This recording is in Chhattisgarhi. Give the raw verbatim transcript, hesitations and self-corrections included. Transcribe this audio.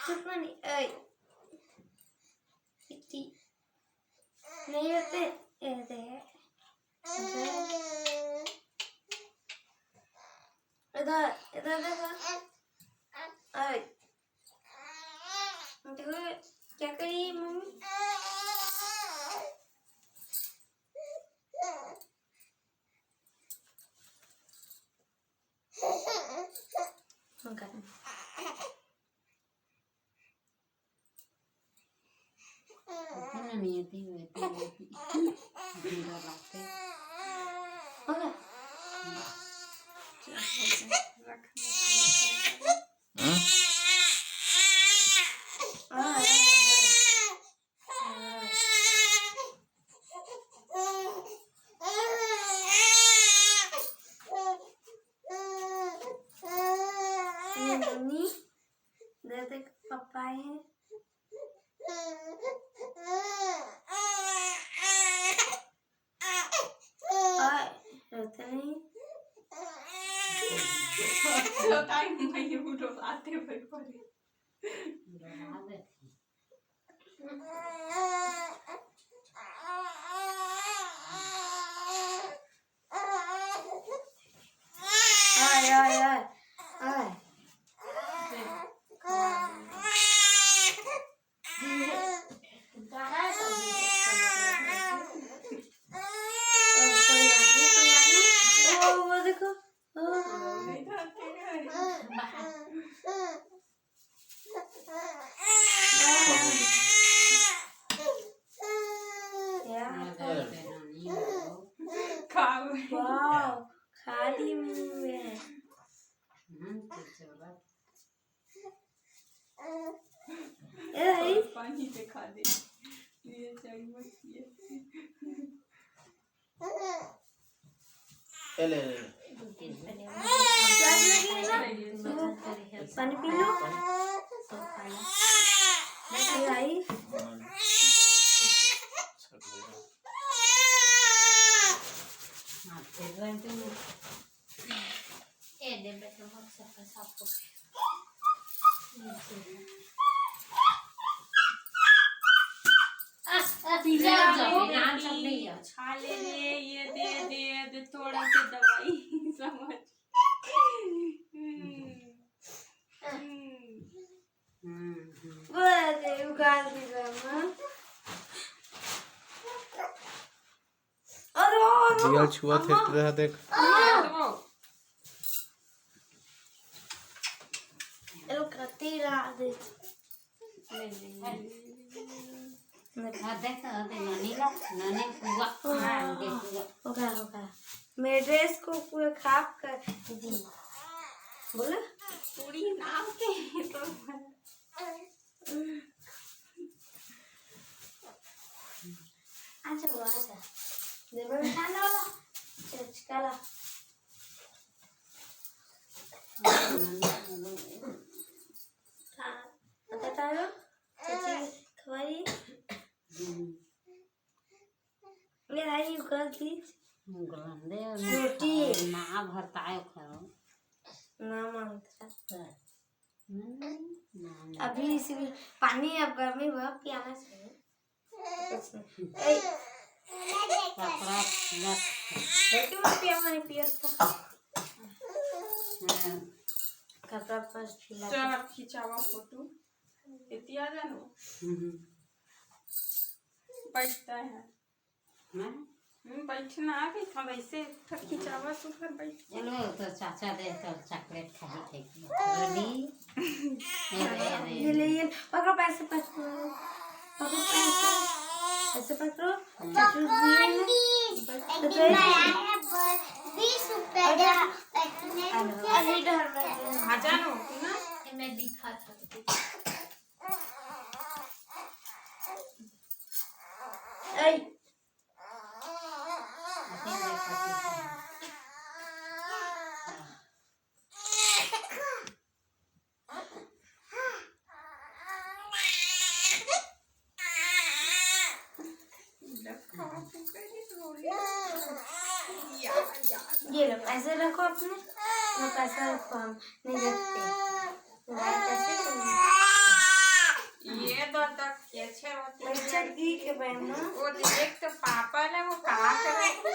चुप मनी, ऐ। इतनी। नहीं होते, ये दे। इधर, इधर देखो। ऐ। देखो, क्या करी मम्मी? Okay. इतना नहीं आती, वैसे आती। ढीला लागते। Okay. हम्म? मम्मी, दे दे पापा है। और रोते नहीं। रोता ही नहीं, वो डोलाते हुए पड़े। आय, आय, आय, आय। ओ, कोई बात नहीं, कोई बात नहीं। ओ, वो देखो। ओ। वाओ, खाली मुंह में। ए, पानी दिखा दे। ये चाहिए, ये। ए, ले, ले, ले। प्याज लगी है ना? पानी पी लो। ए, आई। ए, दे बेटा, मग सबका साफ हो गया। आ, आ, पीला ले जाओ, बेटी, नाम सब नहीं है। खा ले रे, ये दे, दे, दे, थोड़ा से दवाई, समझ। हम्म। हम्म। हम्म, हम्म। वो दे, उगाल दी मामा। अरे, अरे, रियल छुआ अम्मा। थिएटर है, देख। अम्मा। एलो कते ला दे। हाँ, देख तो, देख, ननी ला, ननी पुआ। हाँ, देख पुआ। ओका, ओका। मेरे ड्रेस को पूरा खराब कर दी। बोला? पूरी नाम के तो। अच्छा, वो अच्छा। दे मैं खाने वाला। चचका ला। हाँ, पता था ना? चची खवाई। ले आई गलती। गंदे रोटी। ना भरता है खाओ। ना मांगता। हम्म, ना, ना। अभी इसी में पानी अब गर्मी बहुत प्यास है। ए, कपड़ा लग। देखिए, मैं पिया, मैंने पिया था। हाँ। कपड़ा फर्स्ट खिला। चल, अब खिंचावा फोटो। एती आ जानो। हम्म। बैठता है। मैं? हम्म, बैठना आ गई था, वैसे तो खिंचावा सुधर बैठ। चलो, तो चाचा दे तो चॉकलेट खाई थे। रेडी? ये ले, ये ले। ये ले, ये पकड़ो, पैसे पकड़ो। पकड़ो पैसे। ऐसे पकड़ो। हम्म। चाचू दिए हैं। एक तो दिन मैं आया, बोल, बीस रुपए दे। अरे, अरे, डर लग गया। आ जानो, ना? ये मैं दिखा था। ऐ। ये लो, पैसे रखो अपने, अपना पैसा रखो, हम नहीं रखते। गाय पैसे तो नहीं। ये दो तक कैसे होती है? अच्छा, ठीक है बहन। वो देख तो पापा ना, वो कहाँ करे?